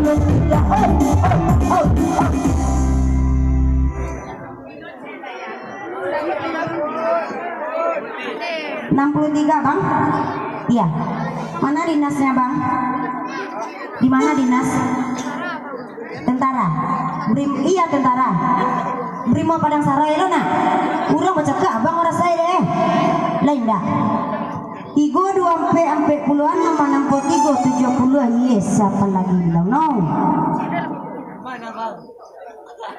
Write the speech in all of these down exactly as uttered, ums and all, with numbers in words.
Enam puluh tiga, Bang. Iya. Mana dinasnya, Bang? Di mana dinas? Tentara. Brim, iya, tentara. Brimob Padang Sarai lo, nak. Urang bacakak, Abang rasai deh. Lain dah. Tigo duo ampek, ampek puluah anam, anam puluah tigo, tujuah puluah. Yes, siapa lagi bilang no?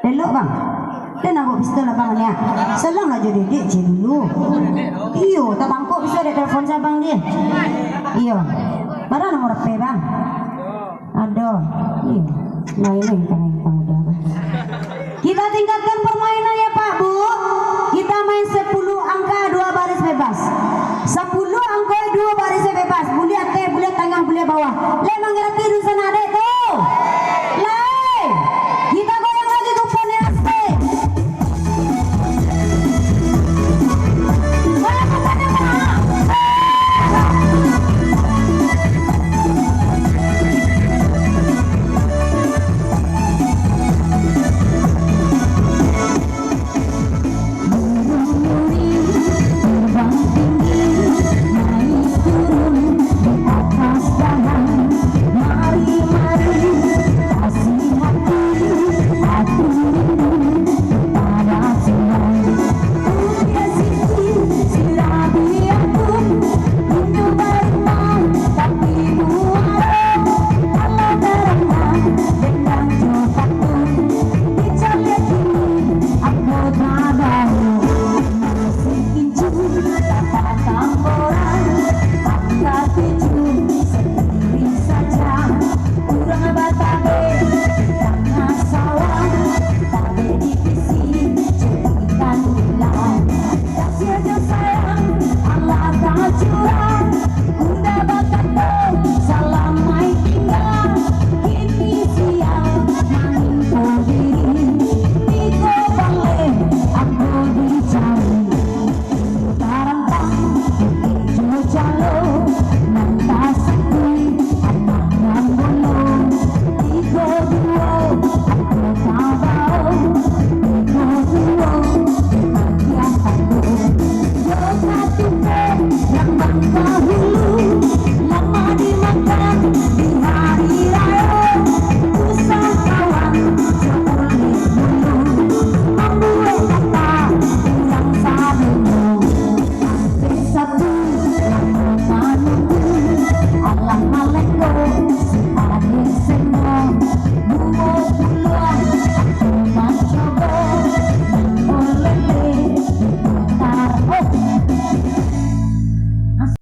Elok, Bang. Den nak bawa pistol, Abang, ni, ah. Salang aja dedek je dulu. Iyo, tatangkok bisa dek telepon si Abang dia. Iyo. Bara nomor H P, Bang? Ado. Iyo. Main-main, main-main, udah, Bang. Kita tingkatkan permainannya, Pak, Bu. Kita main sepuluh angka dua baris bebas. Sepuluh angka dua baris bebas. Buliah ateh, buliah tangah, buliah bawah. Lai mangarati dunsanak dek tu?